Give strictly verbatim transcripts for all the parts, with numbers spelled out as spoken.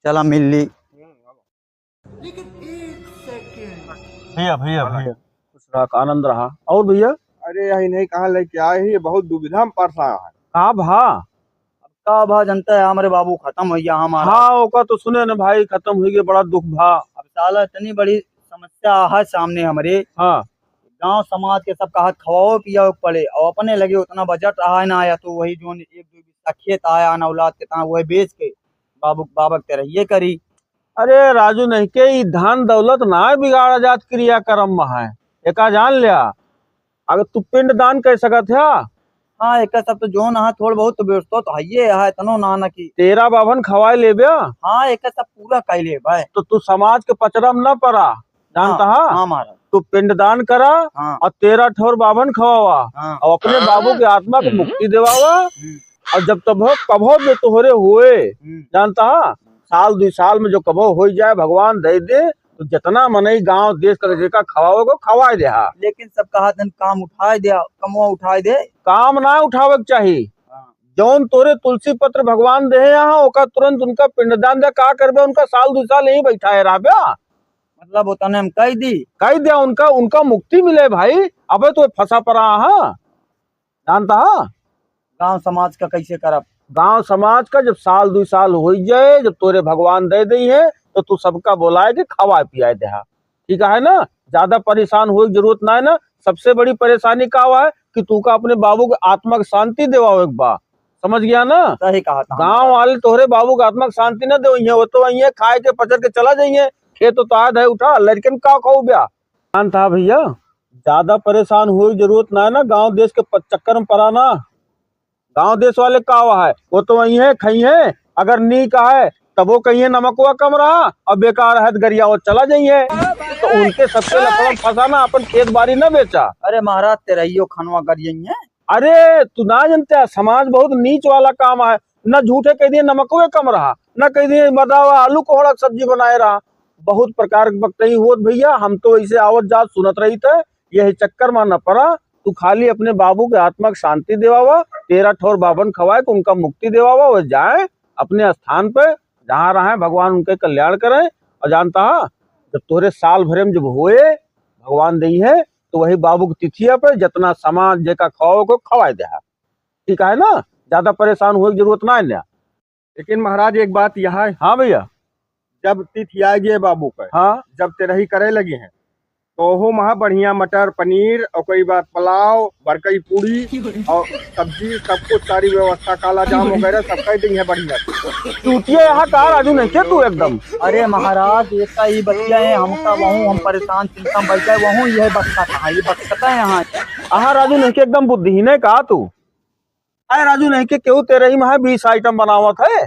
चला मिल ली। भैया, भैया, भैया, खुश रहा, आनंद रहा। और भैया? अरे, यही नहीं कहाँ लेके आए ही, बहुत दुविधा में पड़ रहा है। का भा? अब का भा, जनता है, हमरे बाबू खतम होइ गया हमारा। हाँ, ओका तो सुने न भाई, खतम होइ गया, बड़ा दुख भा। अब साला इतनी बड़ी समस्या है सामने हमरे। हाँ। गाँव समाज के सब कहत खवाओ पियाओ के पड़े, और अपने लगे उतना बजट रहा है ना, या तो वही जोन एक दो बिस्सा खेत आया ना औलाद के, तहाँ वही बेच के बाबू, बाबा के तेरहिए करी। अरे राजू, नहीं के ई धन दौलत ना बिगाड़ा जात, क्रियाकर्म में है, एका जान लिया। अगर तू पिंड दान कर सकत है। हाँ, एका सब तो जोन है, थोड़ बहुत तो व्यवस्था तो हइये है, इतनो ना ना कि तेरा बाभन खवाए लेबे। हाँ, एका सब पूरा कर लेबे। तो तू समाज के पचरा में न पड़ा, जानता हाँ, है? हाँ महाराज। तू पिंड दान करा हाँ। और तेरह ठौर बाभन खवावा हाँ। और अपने बाबू के आत्मा को मुक्ति देवावा। हम्म। और जब तब कभो भी तोहरे होए, हम्म। जानता है, साल दुई साल में जो कभो होइ जाए, भगवान दे दे, तो जितना मनई गांव देश का जेका खवावे को खवाए दे हा। लेकिन सब कहा दिन काम उठाए दे, कमवा उठाए दे। काम ना उठावे के चाही। हाँ। जौन तोरे तुलसी पत्र भगवान दे यहाँ, ओका तुरंत उनका पिंडदान दे, का करबे, उनका साल दुई साल यहीं बैठाए रहबे। मतलब उतने हम कह दी। कह दे उनका, उनका मुक्ति मिले भाई। अबे तो फंसा पड़ा है। जानता है? गांव समाज का कैसे करब? गांव समाज का जब साल दुई साल होइ जाए, जब तोरे भगवान दे दे हैं, तो तू सबका बोलाए के खवाए पियाए दे हा। ठीक है ना? ज्यादा परेशान होए की जरूरत ना है ना। सबसे बड़ी परेशानी का हुआ है कि तू का अपने बाबू के आत्मा के शांति देवावे के बा। समझ गया ना? सही कहा था। गांव वाले तोहरे बाबू के आत्मा के शांति ना देवइहे, वो तो वहीं खाए के पचर के चला जाइए, खेत उतार धए उठा, लड़कन का खाऊ ब्या। जानता है भैया, ज्यादा परेशान होए की जरूरत ना है ना, गांव देश के प-, चक्कर में पड़ा ना। गांव देश वाले का हुआ है, वो तो वहीं है, खइहे, अगर नीक है, तब वो कहिए नमकवा कम रहा, और बेकार है तो गरिया वो चला जाइए। तो उनके सबके लफड़ा में फंसा ना, अपन खेत बाड़ी ना बेचा। अरे महाराज, तेरहियो खनवा गरियइहे। अरे तू ना जानते, समाज बहुत नीच वाला काम है, न झूठे कह दिए नमकवे कम रहा, न कह दिए बतावा आलू कोहड़ा के सब्जी बनाए रहा। बहुत प्रकार के बकतई होत भैया, हम तो ऐसे आवत जात सुनत रही थे, यही चक्कर में न पड़ा। तू खाली अपने बाबू के आत्मा के शांति देवावा, तेरह ठौर बाभन खवाए के उनका मुक्ति देवावा, वो जाए अपने स्थान पे जहाँ रहे, भगवान उनके कल्याण करे। और जानता है, जब तोहरे साल भरे में जब होए, भगवान दइहे, तो वही बाबू की तिथिया पे जितना सामान जेका खवाओ को खवाए दे हा। ठीक है ना, ज्यादा परेशान होए की जरूरत ना है ना। लेकिन महाराज, एक बात यह है। हाँ भैया। जब तिथि आ गए बाबू के, हाँ। जब तेरही करे लगे हैं, तो ओहू महा बढ़िया मटर पनीर और कोई बात पुलाव, बरकई पूड़ी और सब्जी, सब कुछ, सारी व्यवस्था, काला जाम वगैरह सब कर देंगे बढ़िया। चूतिया यहाँ का राजू नहीं के तू एकदम? अरे महाराज, ये का ही बतिया है, हम का वहूँ, हम परेशान चिंता में बैठे वहूँ, ये बक्सा कहाँ, ये बक्सा का है यहाँ? आहा राजू नहीं के एकदम बुद्धिहीन है का तू? अरे राजू नहीं के केहू तेरही में है बीस आइटम बनावत है।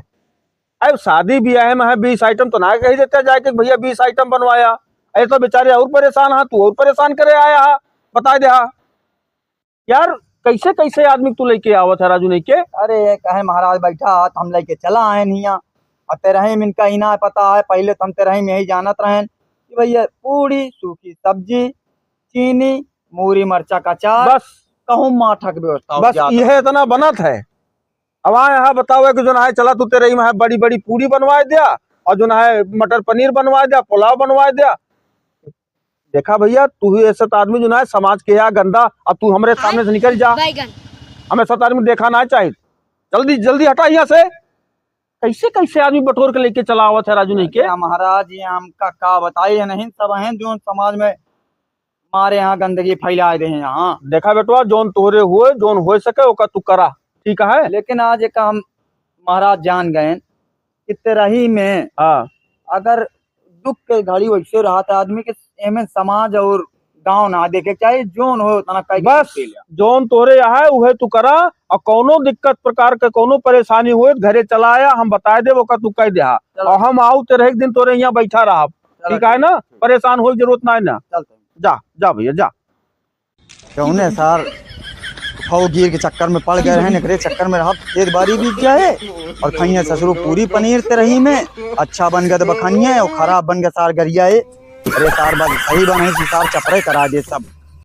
अब शादी ब्याह में है बीस आइटम तो ना कही देते जाके भैया बीस आइटम बनवाया। अरे तो बेचारे और परेशान है, तू और परेशान करे आया है, बता दे हा। यार कैसे कैसे आदमी तू लेके आवत है राजू नहीं के? अरे ये कहे महाराज बैठा है, तो हम लेके चला आए नहीं यहाँ। और तेरही में इनका ही ना पता है, पहले तो हम तेरही में यही जानत रहें कि भैया पूड़ी, सूखी सब्जी, चीनी, मूरी मरचा का अचार, बस। कहूँ माठा के व्यवस्था हो बस जात। यह इतना बनत है। अब आए यहाँ बतावे कि जो ना है चला तू तेरही में है बड़ी बड़ी पूड़ी बनवाए दिया और जो ना है मटर पनीर बनवाए दिया, पुलाव बनवाए दिया। देखा भैया, तू ही ऐसा आदमी जो ना है समाज के यहाँ गंदा, अब तू हमरे सामने से निकल जा। बैगन। हमें ऐसा आदमी देखा ना चाहिए। जल्दी जल्दी हटा यहाँ से। कैसे कैसे आदमी बटोर के लेके चला आवत है राजू नहीं के? अरे महाराज, ये हमका का बताई है, नहीं सब हैं जो समाज में हमारे यहाँ गंदगी फैलाए दे हैं यहाँ। देखा बेटवा, जोन तोहरे होए, जोन हो सके ओका तू करा, ठीक है? लेकिन आज एक हम महाराज जान गए कि तेरही में हाँ। अगर दुख के घड़ी वैसे रहत है आदमी के, एमे समाज और गांव ना देखे के चाही, जोन हो उतना कह के बस, ले लिया। जोन तोरे यहाँ है उहे तू करा, और कौनो दिक्कत प्रकार के कौनो परेशानी होए तो घरे चला आया, हम बताए देब ओका तू कह दे हा। चलो। और हम आऊ तेरही के दिन तोरे यहाँ बैठा रहब, चलो, ठीक है ना? ठीक। परेशान होए के जरूरत ना है ना। चलते हैं। जा, जा भैया जा। कौने सार फौगीर के चक्कर में पड़ गए हैं, एकरे चक्कर में रहब, एक बारी बीत जाए और खइया ससुरो पूरी पनीर तेरही में, अच्छा बन गए तो बखानिया और खराब बन गए सार गरिया है। अरे सार बात सही बा, नहीं सार चपरे करा दे सब।